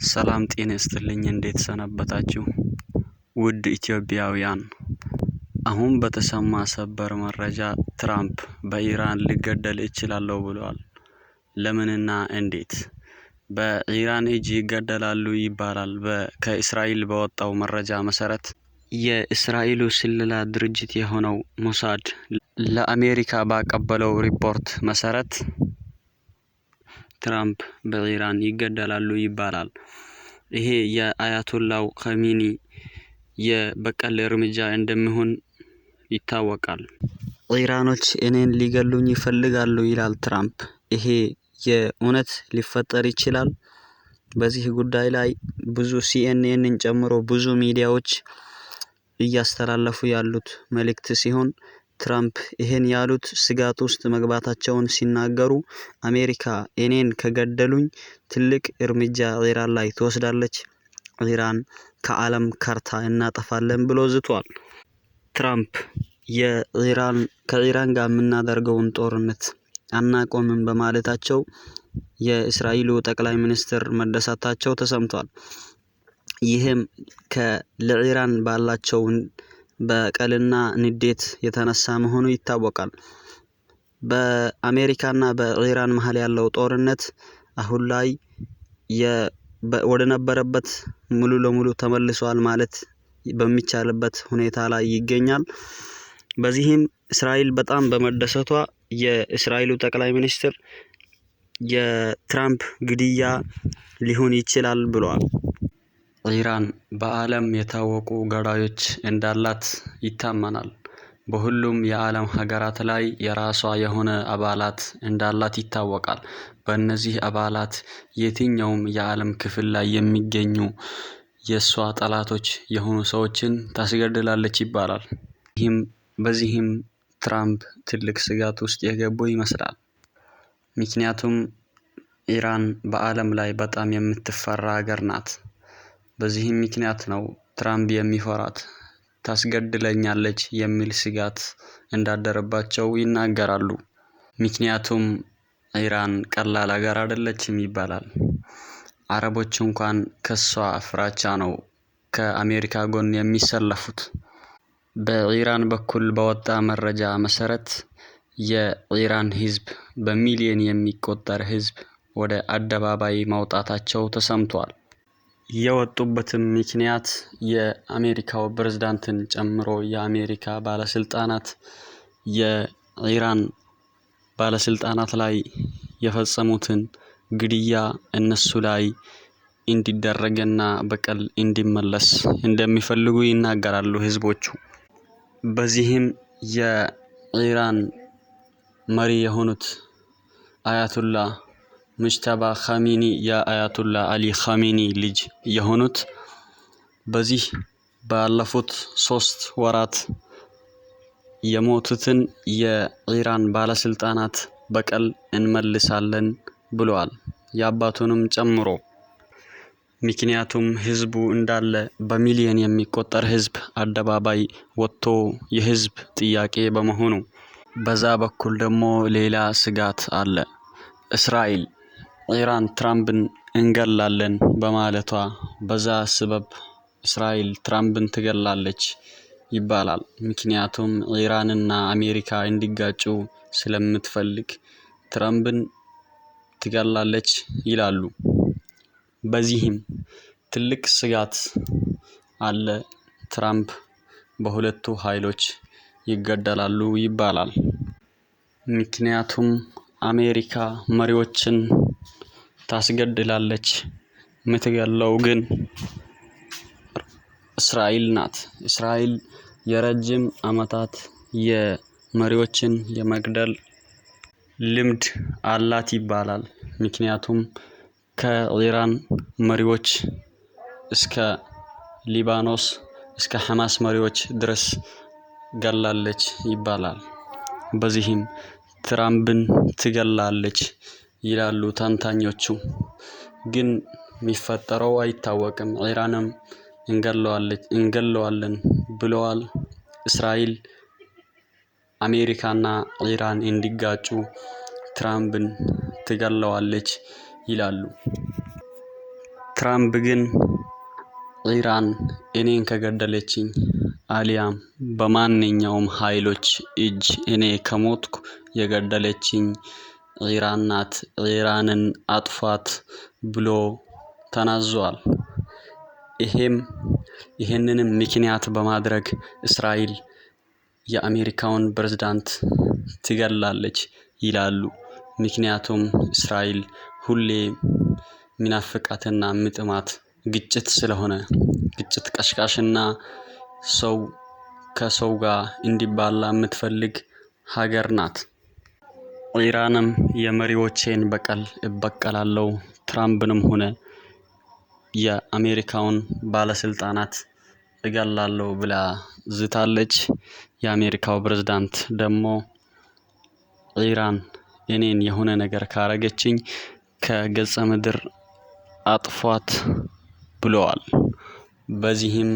ሰላም ጤና ይስጥልኝ እንዴት ሰነበታችሁ? ውድ ኢትዮጵያውያን፣ አሁን በተሰማ ሰበር መረጃ ትራምፕ በኢራን ልገደል እችላለሁ ብለዋል። ለምንና እንዴት? በኢራን እጅ ይገደላሉ ይባላል። ከእስራኤል በወጣው መረጃ መሰረት የእስራኤሉ ስለላ ድርጅት የሆነው ሞሳድ ለአሜሪካ ባቀበለው ሪፖርት መሰረት ትራምፕ በኢራን ይገደላሉ ይባላል። ይሄ የአያቶላው ኸሚኒ የበቀል እርምጃ እንደሚሆን ይታወቃል። ኢራኖች እኔን ሊገሉኝ ይፈልጋሉ ይላል ትራምፕ። ይሄ የእውነት ሊፈጠር ይችላል። በዚህ ጉዳይ ላይ ብዙ ሲኤንኤንን ጨምሮ ብዙ ሚዲያዎች እያስተላለፉ ያሉት መልእክት ሲሆን፣ ትራምፕ ይሄን ያሉት ስጋት ውስጥ መግባታቸውን ሲናገሩ አሜሪካ እኔን ከገደሉኝ ትልቅ እርምጃ ኢራን ላይ ትወስዳለች፣ ኢራን ከዓለም ካርታ እናጠፋለን ብሎ ዝቷል። ትራምፕ የኢራን ከኢራን ጋር የምናደርገውን ጦርነት አናቆምም በማለታቸው የእስራኤሉ ጠቅላይ ሚኒስትር መደሰታቸው ተሰምቷል። ይህም ለኢራን ባላቸው በቀልና ንዴት የተነሳ መሆኑ ይታወቃል። በአሜሪካና በኢራን መሀል ያለው ጦርነት አሁን ላይ ወደ ነበረበት ሙሉ ለሙሉ ተመልሷል ማለት በሚቻልበት ሁኔታ ላይ ይገኛል። በዚህም እስራኤል በጣም በመደሰቷ የእስራኤሉ ጠቅላይ ሚኒስትር የትራምፕ ግድያ ሊሆን ይችላል ብለዋል። ኢራን በዓለም የታወቁ ገዳዮች እንዳላት ይታመናል። በሁሉም የዓለም ሀገራት ላይ የራሷ የሆነ አባላት እንዳላት ይታወቃል። በእነዚህ አባላት የትኛውም የዓለም ክፍል ላይ የሚገኙ የእሷ ጠላቶች የሆኑ ሰዎችን ታስገድላለች ይባላል። ይህም በዚህም ትራምፕ ትልቅ ስጋት ውስጥ የገቡ ይመስላል። ምክንያቱም ኢራን በዓለም ላይ በጣም የምትፈራ ሀገር ናት። በዚህም ምክንያት ነው ትራምፕ የሚፈራት፣ ታስገድለኛለች የሚል ስጋት እንዳደረባቸው ይናገራሉ። ምክንያቱም ኢራን ቀላል ሀገር አይደለችም ይባላል። አረቦች እንኳን ከሷ ፍራቻ ነው ከአሜሪካ ጎን የሚሰለፉት። በኢራን በኩል በወጣ መረጃ መሰረት የኢራን ህዝብ በሚሊየን የሚቆጠር ህዝብ ወደ አደባባይ ማውጣታቸው ተሰምቷል። የወጡበትም ምክንያት የአሜሪካው ፕሬዝዳንትን ጨምሮ የአሜሪካ ባለስልጣናት የኢራን ባለስልጣናት ላይ የፈጸሙትን ግድያ እነሱ ላይ እንዲደረግና በቀል እንዲመለስ እንደሚፈልጉ ይናገራሉ ህዝቦቹ። በዚህም የኢራን መሪ የሆኑት አያቱላ ሙጅተባ ኻሚኒ፣ የአያቱላ አሊ ኻሚኒ ልጅ የሆኑት፣ በዚህ ባለፉት 3 ወራት የሞቱትን የኢራን ባለስልጣናት በቀል እንመልሳለን ብለዋል። የአባቱንም ጨምሮ። ምክንያቱም ህዝቡ እንዳለ በሚሊየን የሚቆጠር ህዝብ አደባባይ ወጥቶ የህዝብ ጥያቄ በመሆኑ። በዛ በኩል ደግሞ ሌላ ስጋት አለ። እስራኤል ኢራን ትራምፕን እንገላለን በማለቷ በዛ ስበብ እስራኤል ትራምፕን ትገላለች ይባላል። ምክንያቱም ኢራንና አሜሪካ እንዲጋጩ ስለምትፈልግ ትራምፕን ትገላለች ይላሉ። በዚህም ትልቅ ስጋት አለ። ትራምፕ በሁለቱ ኃይሎች ይገደላሉ ይባላል። ምክንያቱም አሜሪካ መሪዎችን ታስገድላለች፣ ምትገለው ግን እስራኤል ናት። እስራኤል የረጅም አመታት የመሪዎችን የመግደል ልምድ አላት ይባላል። ምክንያቱም ከኢራን መሪዎች እስከ ሊባኖስ እስከ ሐማስ መሪዎች ድረስ ገላለች ይባላል። በዚህም ትራምፕን ትገላለች ይላሉ ተንታኞቹ። ግን የሚፈጠረው አይታወቅም። ኢራንም እንገለዋለን ብለዋል። እስራኤል አሜሪካና ኢራን እንዲጋጩ ትራምፕን ትገለዋለች ይላሉ። ትራምፕ ግን ኢራን እኔን ከገደለችኝ አሊያም በማንኛውም ኃይሎች እጅ እኔ ከሞትኩ የገደለችኝ ኢራን ናት፣ ኢራንን አጥፏት ብሎ ተናዟል። ይሄም ይህንንም ምክንያት በማድረግ እስራኤል የአሜሪካውን ፕሬዝዳንት ትገላለች ይላሉ። ምክንያቱም እስራኤል ሁሌ ሚናፍቃትና ምጥማት ግጭት ስለሆነ፣ ግጭት ቀስቃሽና ሰው ከሰው ጋር እንዲባላ የምትፈልግ ሀገር ናት። ኢራንም የመሪዎቼን በቀል እበቀላለሁ፣ ትራምፕንም ሆነ የአሜሪካውን ባለስልጣናት እገላለሁ ብላ ዝታለች። የአሜሪካው ፕሬዝዳንት ደግሞ ኢራን እኔን የሆነ ነገር ካረገችኝ ከገጸ ምድር አጥፏት ብለዋል። በዚህም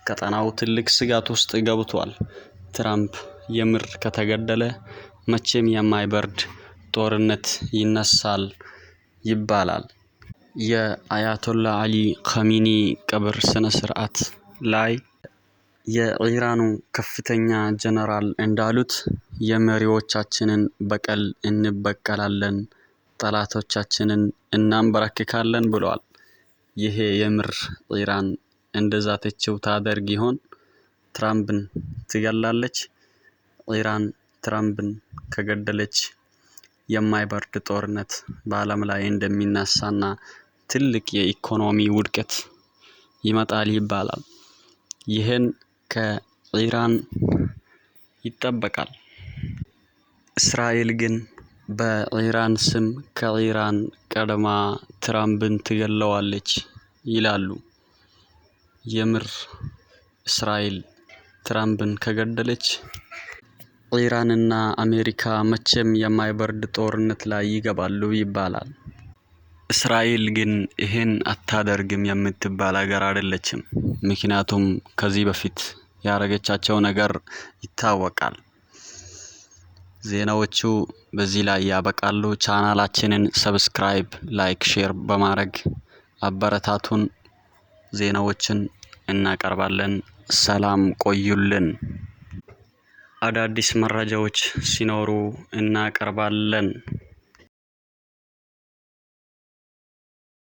ቀጠናው ትልቅ ስጋት ውስጥ ገብቷል። ትራምፕ የምር ከተገደለ መቼም የማይበርድ ጦርነት ይነሳል ይባላል። የአያቶላ አሊ ኸሚኒ ቀብር ስነ ስርዓት ላይ የኢራኑ ከፍተኛ ጀነራል እንዳሉት የመሪዎቻችንን በቀል እንበቀላለን፣ ጠላቶቻችንን እናንበረክካለን ብለዋል። ይሄ የምር ኢራን እንደዛተችው ታደርግ ይሆን? ትራምፕን ትገላለች? ኢራን ትራምፕን ከገደለች የማይበርድ ጦርነት በአለም ላይ እንደሚነሳና ትልቅ የኢኮኖሚ ውድቀት ይመጣል ይባላል። ይህን ከኢራን ይጠበቃል። እስራኤል ግን በኢራን ስም ከኢራን ቀድማ ትራምፕን ትገለዋለች ይላሉ። የምር እስራኤል ትራምፕን ከገደለች ኢራንና አሜሪካ መቼም የማይበርድ ጦርነት ላይ ይገባሉ ይባላል። እስራኤል ግን ይሄን አታደርግም የምትባል ሀገር አይደለችም። ምክንያቱም ከዚህ በፊት ያረገቻቸው ነገር ይታወቃል። ዜናዎቹ በዚህ ላይ ያበቃሉ። ቻናላችንን subscribe፣ like፣ share በማድረግ አበረታቱን። ዜናዎችን እናቀርባለን። ሰላም ቆዩልን። አዳዲስ መረጃዎች ሲኖሩ እናቀርባለን።